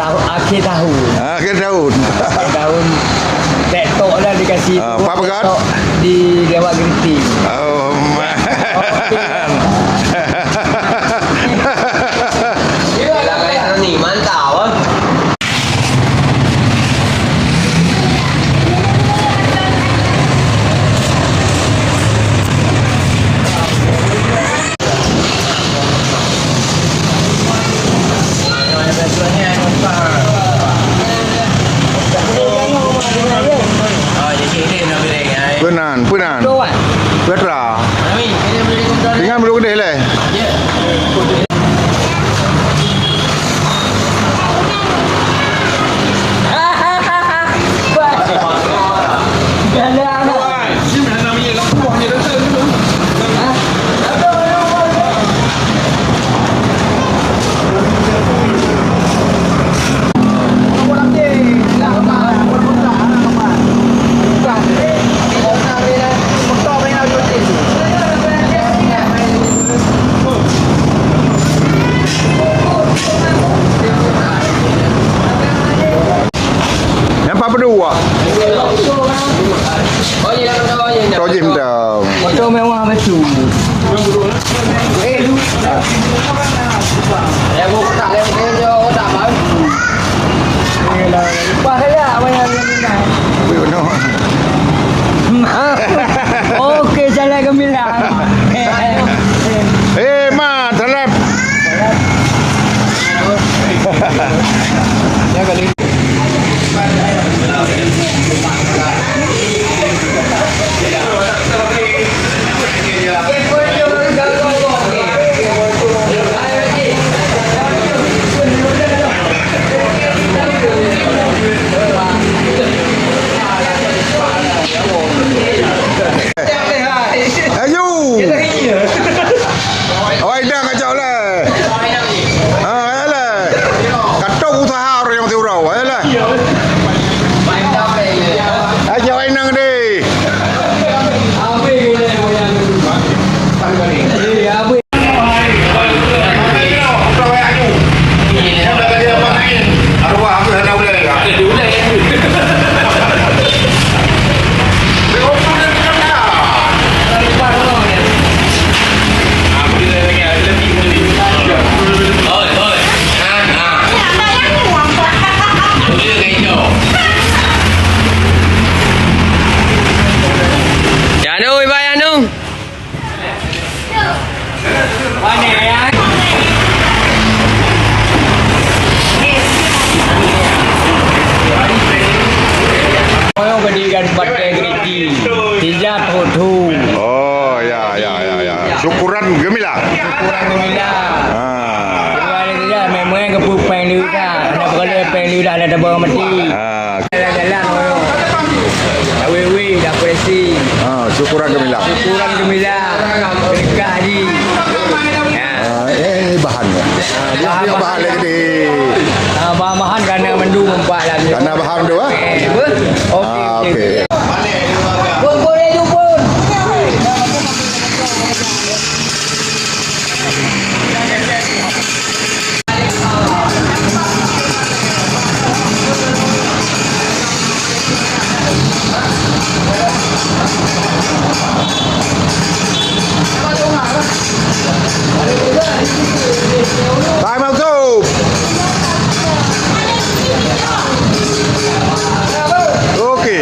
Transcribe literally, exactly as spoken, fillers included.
Akhir tahun. Ah, akhir tahun. Akhir tahun. Tek tok lah dikasih. Ah, apa pegat? Tek tok di lewat geriting. Oh, man. Mantap, ah. Peunan, peunan. Petra. Ringan belum deh leh. Nyang papadua. Tojim tau. Moto mewah betul. Wih, no. Oke, salah gemilang. Eh, ma, salah. Ya, kali. Ayo. Awai dah kacau lah. Ha, ayolah. Katong usaha orang yang tiurau, ayolah. Ayo, ai nang deh. Janu, ibai anu. Orang berdiri di tempat integriti. Tidak tutu. Oh, ya, ya, ya, ya. Syukuran gemilang. Syukuran gemilang. Ah. Syukuran gemilang. Memang kepupeng lidah. Anak berkala peng lidah ada tabang mati. Ah. Jalan-jalan, oh. Dah wewe, dah presi. Ah, syukuran gemilang. Syukuran gemilang. Berkah haji. Ya. Ah, eh, bahan ya. Ah, bahan, bahan lagi deh. Ah, bahan-bahan karena mendung empat lah. Karena bahan tu, ah? Eh, ber-, okey, ah, okey. Okey. Pun, pun, eh, pun. Time out, go! Okey.